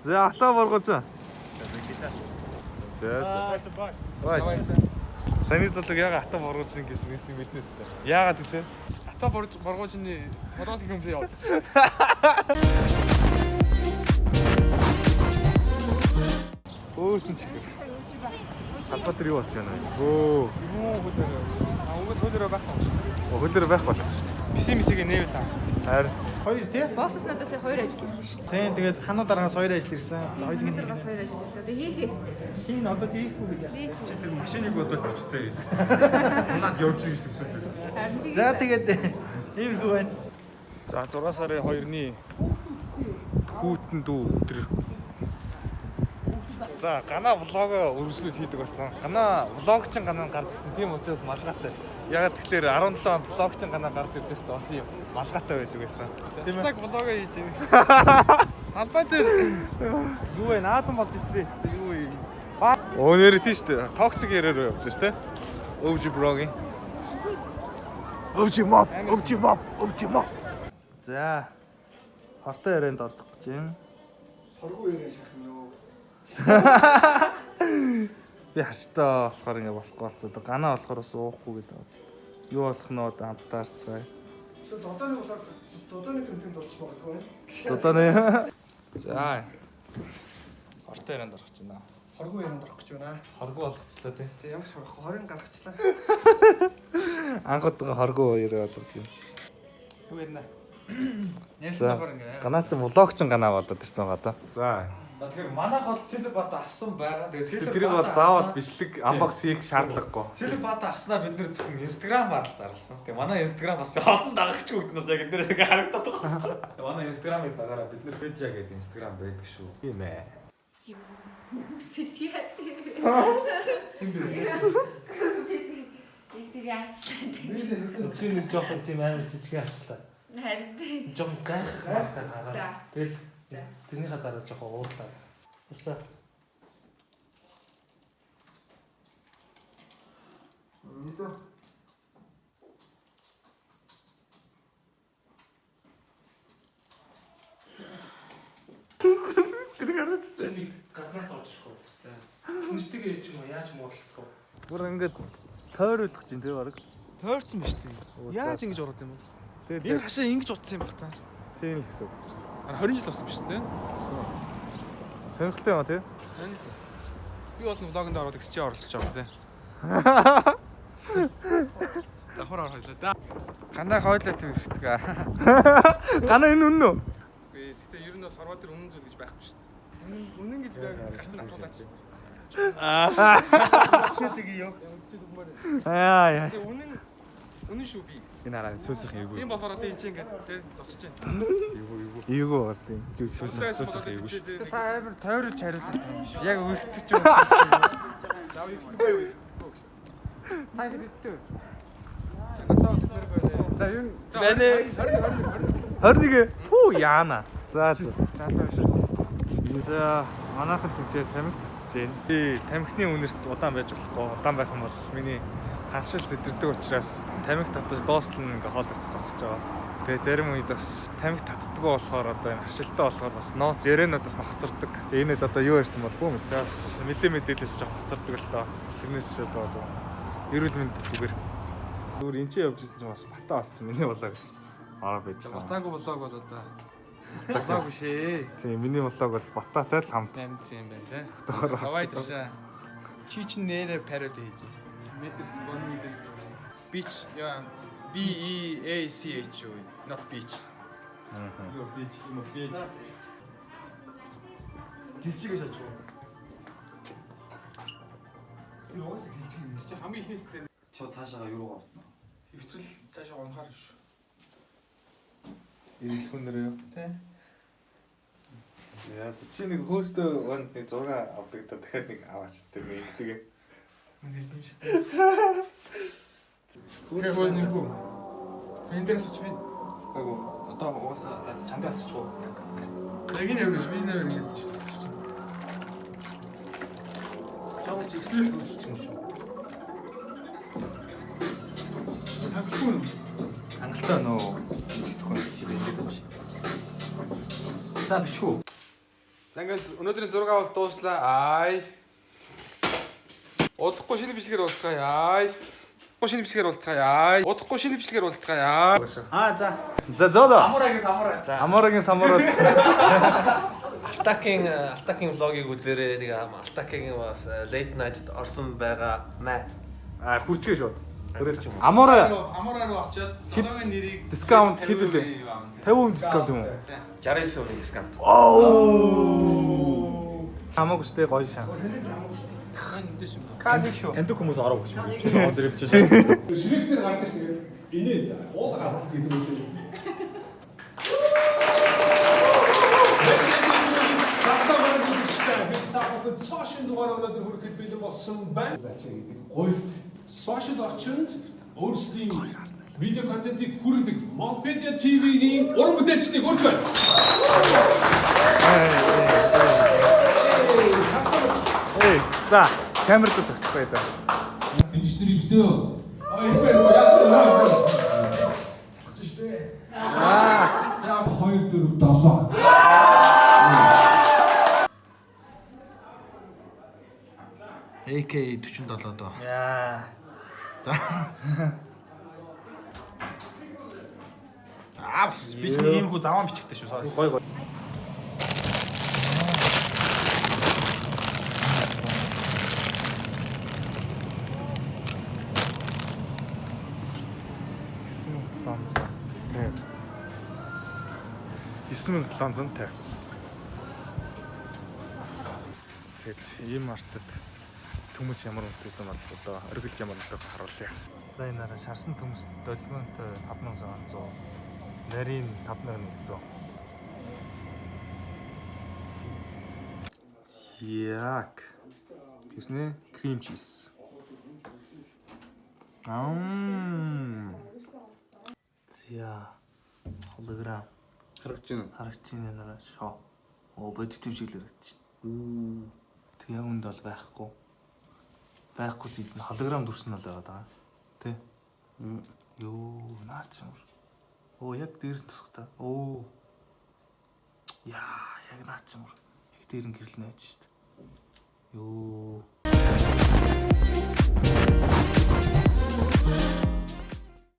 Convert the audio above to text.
За ата боргооч. За за. Бай. Саний зотлог яга ата боргооч гэж нэгсэн мэднэс тэ. Яагаад гэлээ? Ата боргоожны бодоос гэх юмсээ явуулсан. Өөсөн чих. Талбай дээр юу болж байна вэ? Өө. Юу хөлөөрөө. А өнгөс хөлөөрөө байхгүй. Хөлөөр байх болсон шүү дээ. Писи мисигээ нээвэл аа. Харин Хоёр тий? Босс надаас хоёр ажил ирсэн шүү дээ. Тийм тэгээд хануу дараагаас хоёр ажил ирсэн. Хоёулын нэг. Дараагаас хоёр ажил ирсэн. Тэгээ хийхээс. Энэ одоо тийхгүй гэж. Чи тэр машиныг бодвол бичцээ. Унаад явж гэж төсөөлөө. За тэгээд ийм хүү байна. За 6 сарын 2-ны хүүтэн дүү өдөр. За гана влого үргэлжлүүл хийдэг болсон. Гана влог чин гана гарч ирсэн. Тийм учраас малгайтай. Ягаад тэгэхээр 17 онд влог чин гана гарч ирж байхдаа бас юм малгайтай байдаг байсан. Тийм ээ. Так влого хийж байна. Салбай дээр Юу вэ? Наадам болж шүү дээ. Юу вэ? Өө нэр тийм шүү дээ. Токсик яриад явж шүү дээ. OG bro-гийн. OG mob, OG mob, OG mob. За. Хортой ярианд ордог гэж юм. Хоргоо яриа шахах юм юу? Би хаштай болохоор ингэ болохгүй болцоо. Ганаа болохоор бас уухгүй гэдэг. Юу болох нь одоо хамтаарцгаая. Зодооны влог, зодооны контент болж магадгүй. Зодооны. За. Хортой ярианд орох гэж байна. Хоргоо ярианд орох гэж байна. Хоргоо болгочлаа тий. Тэг ямар ч хорох хорын гаргачлаа. Анх удаага хоргоо яриа болгож байна. юу ярина. За. Ярьсан давхар ингээ. Ганаа чи влог чин ганаа болоод ирсэн байгаа да. За. За тэгэхээр манайх бол Сэлбата авсан байгаа. Тэгээ Сэлбата Тэрийг бол заавал бичлэг unbox хийх шаардлагагүй. Сэлбата авснаа бид нэр зөвхөн Instagram-аар л зарласан. Тэгээ манай Instagram бас олон дагагч хөгднөөс яг энэ дээрээс ингээ харагдаад байгаа байхгүй. Тэгээ манай Instagram-ыг дагаараа бид нэр Педиа гэдэг Instagram байдаг шүү. Тийм ээ. Сэжиад. Яг тэр ярьчлаа. Чи нэг жоохон тийм амар сэжигэн авчлаа. Харин тий. Жоохон гайхах мартай гараад. За. Тэгэл За. тэрнийхээ дараа жоохон уурлаа. Усаа. Тэр гараач. Чи нэг гаднаас орж ирэх үү? За. Нэртэйгээ ч юм уу яаж муудалцах вэ? Бүр ингээд тойруулах чинь тий баг. Тойрсон ба шүү дээ. Яаж ингэж ороод юм бол? Тэгээд Энэ хашаа ингэж утсан юм бах та. тийм л гэсэн. үг. 20 жил болсон ба шүү дээ. Сонирхолтой юм а тий. Сонир. Би бол влогонд ороод гэсэн чи оролцож байгаа тий. Давхар орох байлаа да. Гандаа хойлоо төв ирдэг. Гана энэ үнэн үү? Үгүй гэхдээ ер нь бол хорвоо дээр үнэн зүйл гэж байхгүй шүү дээ. Үнэн үнэн гэж байг гартан татуулаач. Чидэг юу? Аа яа. Тэгээ үнэн үнэн шүү би. Энэ хараа сүүсэх эвгүй. Тийм болохоор одоо энэ чинь ингээд тий зогсож байна. Эвгүй эвгүй. Эвгүй бол тийм. Зүг Сүүсэх сүүсэх эвгүй шүү. Та амар тойруулж хариулаад байгаа юм шиг. Яг өртөж юм. Зав ихтэй юу? Та хэд иддэг вэ? Насаа сэтгэр байна. За юу За 21 21 21. Пүү яана. За за. залуу шүү. За манайхан тэнцээ тамхи татж байна. Би тамхины үнэрт удаан байж болохгүй. Удаан байх юм бол миний ханшил сэтэрдэг учраас тамхи татаж дуустал нь ингээ хоол очиж зогсож байгаа. Тэгээ зарим үед бас тамхи татдаггүй болохоор одоо энэ харшилтай болохоор бас нууц ярианууд бас нохцордог. Тэгээ энэд одоо юу ярьсан бол бүү мэд. Тэгээ бас мэдээ мэдээлэлс жоох хоцордог л доо. Тэрнээс ч одоо одоо эрүүл мэнд зүгээр. Зүгээр энэ чи явж ирсэн чинь бас бата бас миний болоо гэсэн. Аа байж байгаа. Батаагүй влог бол одоо влог биш ээ. Тийм миний влог бол бататай л хамт. Намцсан юм байна те. Давай ташаа. Чи чин нэрэ пароди хийж. Метрс бонны Beach яа B E A C H U not beach. Юу бич юм уу бич. Гिचигээ шаач уу? Тэр угаасаа гिचиг юм. Чи хамгийн ихний сцен Шууд цаашаага юу руу орно? хэвтвэл цаашаа унахаар шүү. Ирэлхүүн нэр юу? Тэ. За чи нэг хөөстөө онд нэг зураг авдаг да дахиад нэг аваач тэр нэг ингэдэг. Нэр юм шүү дээ. Тэр хөөс нэггүй. Энэ дээрээс оч би. Үгүй. Одоо угаасаа за чам дээр асуучих уу? Яг энэ авир би энэ авир ингэж. Чамс Excel үүсчих юм шүү. Тамхигүй юм. Хангалттай нөө итгэхгүй юм шиг ингэж юм шиг. За бичих үү? За ингээд өнөөдрийн зураг авалт дууслаа. Ай. Удахгүй шинэ бичлэгээр уулзцаая. Ай. Удахгүй шинэ бичлэгээр уулзцаая. Ай. Удахгүй шинэ бичлэгээр уулзцаая. Аа за. За зоодо. Амурагийн самурай. Амурагийн самурай. Алтакийн vlog-ыг үзээрэй. Тэгээ Алтакийн бас late night орсон байгаа маа. А хүрчгээ шууд. Хүрээлч юм. Амураа Амураа руу очиод зодоогийн нэрийг discount хэд үлээ? 50% discount юм уу? 69% discount. Хамаагүй штэ гоё шаа. Каник шүү. Таньдаг хүмүүс ороо өгч юм. Он дээр бичиж. Шрек дээр гардаг шиг инээд уулга гардаг гэдэг юм шиг. Багтаа үзэгчтэй бид та бүхэн цоо шинэ дугаар өнөөдөр хүрэхэд бэлэн болсон байна. Гэдэг гуйлт сошиал орчинд өөрсдийн видео контентыг хүргэдэг Molpedia TV-гийн уран бүтээлчдийг урьж байна. Эй, за камер дээр зогсох бай да. Дэмжигч нарыг битөө. Аа ихгүй ихгүй яа нөө. Залхаж штэ. За 2 4 7. AK 47 доо. Яа. Аа бас би ч нэг юм хүү заван бичгтэй шүү. Sorry. Гой гой. Тавь. 9750. Тэгэд ийм артад төмөс ямар үнэтэйсэн бол одоо оргилж ямар үнэтэйг харуулъя. За энэ нараа шарсан төмөс долгионтой 5600, нарийн 5100. Яг. Тэснэ крем чиз. Ам. За холограм Харагдаж байна. харагдаж байна нараа шоо. Оо бодит юм шиг л харагдаж байна. Тэг яг үнд бол байхгүй. Байхгүй зүйл нь холограм дүрс нь бол байгаа даа. Тэ? Йоо, наа чи юм. Оо яг дээр нь тусах та. Оо. Яа, яг наа чи юм. Яг дээр нь гэрлэнэ байж шít. Йоо.